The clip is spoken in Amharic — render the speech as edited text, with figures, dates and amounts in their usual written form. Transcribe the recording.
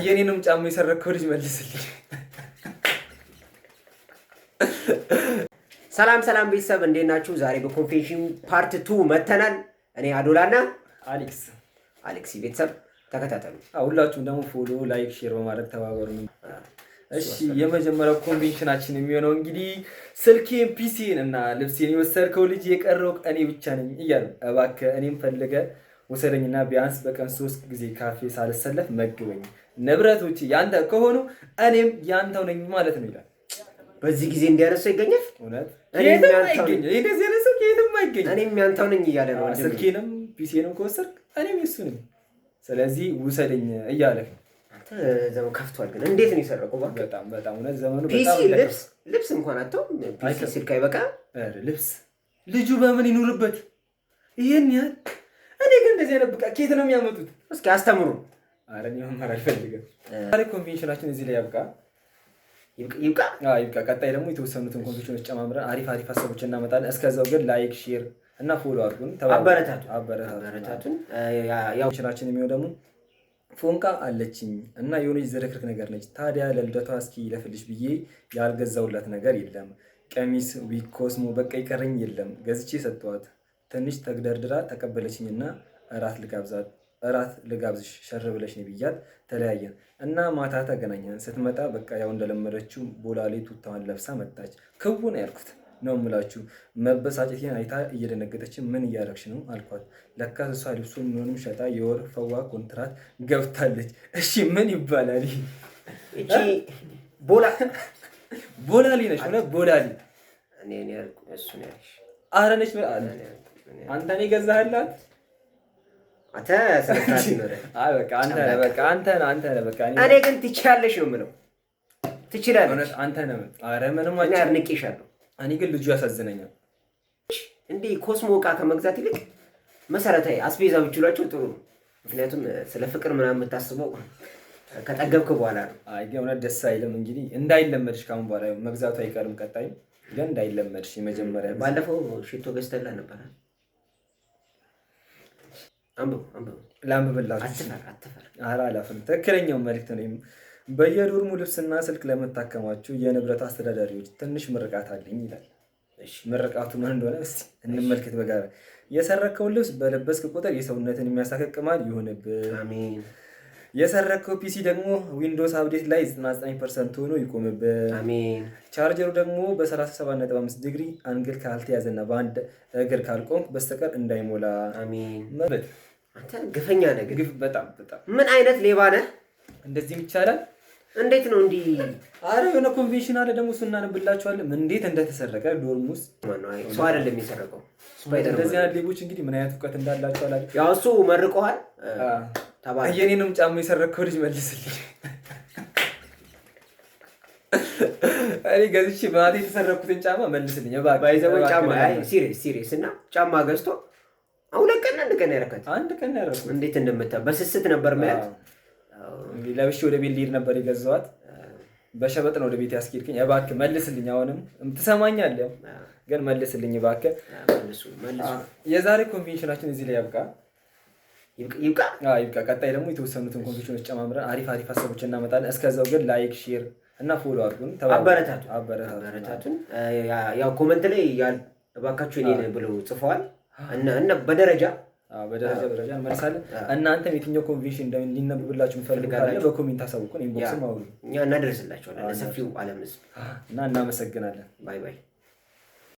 የኔንም ጫማ የሰረከው ልጅ መልስልኝ። ሰላም ሰላም ቤተሰብ፣ እንዴት ናችሁ? ዛሬ በ confession part 2 መተናል። እኔ አዶላና አሌክስ። አሌክሲ። ቤተሰብ ተከታተሉ። ሁላችሁም ደግሞ follow፣ like፣ share በማድረግ ተባበሩ። እሺ፣ የመጀመሪያው confession ኣችን የሚሆነው እንግዲህ ስልኬን፣ PC ን እና ልብሴን የወሰድከው ልጅ የቀረው እኔ ብቻ ነኝ እያለ፣ እባክህ እኔም ፈልገህ ውሰደኝና ቢያንስ በቀን 3 ጊዜ ካፌ ሳልሰለፍ መግበኝ። ንብረቶች ያንተ ከሆኑ እኔም ያንተው ነኝ ማለት ነው ይላል። በዚህ ጊዜ እንዲያነሳው ይገኛል። እውነት እኔም የትም ያንተው አይገኝም። እንደዚህ አይነት ሰው ከየትም አይገኝም። እኔም ያንተው ነኝ እያለ ነው ወንድሜ። ስልኬንም PC ንም ከወሰድክ እኔም የሱ ነኝ፣ ስለዚህ ውሰደኝ እያለ ነው። አንተ ዘመኑ ከፍቷል። ግን እንዴት ነው የሰረቀው? እባክህ። በጣም በጣም እውነት ዘመኑ PC በጣም ልብስ እንኳን አጥተው PC ስልክ አይበቃ። ኧረ ልብስ ልጁ በምን ይኑርበት? ይሄን ያህል እኔ ግን እንደዚህ አይነት ብቃት ከየት ነው የሚያመጡት? እስኪ አስተምሩ። ኧረ እኔ መማር አልፈልግም። ዛሬ confession ኣችን እዚህ ላይ ያብቃ። ይብቃ። አዎ ይብቃ። ቀጣይ ደግሞ የተወሰኑትን confession ኦች ጨማምረን አሪፍ አሪፍ ሀሳቦች እናመጣለን። እስከዛው ግን like፣ share እና follow አድርጉን። አበረታቱ። አበረታቱ። አበረታቱን። ያው confession ኣችን የሚሆነው ደግሞ ፎንቃ አለችኝ እና የሆነች ዝርክርክ ነገር ነች። ታዲያ ለልደቷ እስኪ ለፍልሽ ብዬ ያልገዛውላት ነገር የለም። ቀሚስ፣ ዊግ፣ ኮስሞ በቃ ይቀረኝ የለም ገዝቼ ሰጠኋት። ትንሽ ተግደርድራ ተቀበለችኝና እራት ልጋብዛት እራት ልጋብዝሽ ሸር ብለሽ ነው ብያት ተለያየን እና ማታ ተገናኘን። ስትመጣ በቃ ያው እንደለመደችው ቦላሌ ቱታዋን ለብሳ መጣች። ክው ነው ያልኩት ነው የምላችሁ። መበሳጨቴን አይታ እየደነገጠች ምን እያደረግሽ ነው አልኳት። ለካስ እሷ ልብሱን ምንም ሸጣ የወር ፈዋ ኮንትራት ገብታለች። እሺ ምን ይባላል? ይሄ? እቺ ቦላ ቦላሌ ነች ሆነ ቦላሌ። እኔ ያልኩ እሱ ነው ያልሽ። ኧረ ነች። አንተ ነው የገዛህላት? አንተ ስነ ስርዓት ይኖርህ። አይ በቃ አንተ ነህ፣ በቃ አንተ ነህ፣ አንተ ነህ። በቃ እኔ ግን ትችያለሽ ነው የምለው። ትችላለሽ። እውነት አንተ ነህ። ኧረ ምንም እኔ አልችልም። አድንቄሻለሁ። እኔ ግን ልጁ ያሳዝነኛል። እንዲህ ኮስሞ እቃ ከመግዛት ይልቅ መሰረታዊ አስቤዛ ብችሏቸው ጥሩ ነው። ምክንያቱም ስለ ፍቅር ምናምን የምታስበው ከጠገብክ በኋላ ነው። አይ ግን እውነት ደስ አይልም። እንግዲህ እንዳይለመድሽ ካሁን በኋላ መግዛቱ አይቀርም። ቀጣይም ግን እንዳይለመድሽ የመጀመሪያ ጊዜ። ባለፈው ሽቶ ገዝተላ ነበር። አንብቡ አንብቡ። ላንብብላችሁ። አትፈር አትፈር። ኧረ አላፍርም። ትክክለኛው መልዕክት ነው። በየ dorm ኡ ልብስና ስልክ ለምታከማችሁ የንብረት አስተዳዳሪዎች ትንሽ ምርቃት አለኝ ይላል። ምርቃቱ ምን እንደሆነ እስኪ እንመልከት በጋራ። የሰረከውን ልብስ በለበስክ ቁጥር የሰውነትን የሚያሳክክ ቅማል ይሆንብህ። አሜን። የሰረከው PC ደግሞ Windows update ላይ 99% ሆኖ ይቆምብህ። አሜን። ቻርጀሩ ደግሞ በ37.5 degree angle ካልተያዘና በአንድ እግር ካልቆምክ በስተቀር እንዳይሞላ። አሜን። መበት አንተ ግፈኛ ነህ ግን። ግፍ በጣም በጣም። ምን አይነት ሌባ ነህ? እንደዚህም ይቻላል። እንዴት ነው እንዲህ? አረ የሆነ confession አለ ደግሞ፣ እሱ እናነብላችኋለን። እንዴት እንደተሰረቀ dorm ውስጥ። ማነው? አይ ሰው አይደለም የሰረቀው፣ ስፓይደር። እንደዚህ አይነት ሌቦች እንግዲህ ምን አይነት እውቀት እንዳላቸው አላውቅም። ያው እሱ መርቀዋል ተባለ። የኔንም ጫማ የሰረከው ልጅ መልስልኝ። እኔ ገዝቼ በማታ የተሰረኩትን ጫማ መልስልኝ እባክህ። By the way ጫማ እባክህ። አይ serious serious እና ጫማ ገዝቶ 2 ቀን 1 ቀን ያረካት። 1 ቀን ነው ያደረኩት። እንዴት እንደምታ በስስት ነበር ማያት። እንግዲህ ለብሼ ወደ ቤት ልሄድ ነበር የገዛኋት። በሸበጥ ነው ወደ ቤት ያስኬድከኝ። እባክህ መልስልኝ። አሁንም ትሰማኛለህ፣ ግን መልስልኝ እባክህ። መልሱ መልሱ። የዛሬ confession ኣችን እዚህ ላይ ያብቃ። ይብቃ። አዎ ይብቃ። ቀጣይ ደግሞ የተወሰኑትን confession ኦች ጨማምረን አሪፍ አሪፍ ሀሳቦች እናመጣለን። እስከዛው ግን like፣ share እና follow አድርጉን። አበረታቱ። አበረታቱ። አበረታቱን። ያው comment ላይ እባካችሁ እኔን ብለው ጽፈዋል እና በደረጃ አዎ፣ በደረጃ በደረጃ እንመልሳለን። እናንተም የትኛው confession እንዲነበብላችሁ የምትፈልጉ ካለ በ comment አሳውቁን፣ inbox ም አውሩ። እኛ እናደርስላቸዋለን ለሰፊው ዓለም ሕዝብ። እና እናመሰግናለን። Bye bye።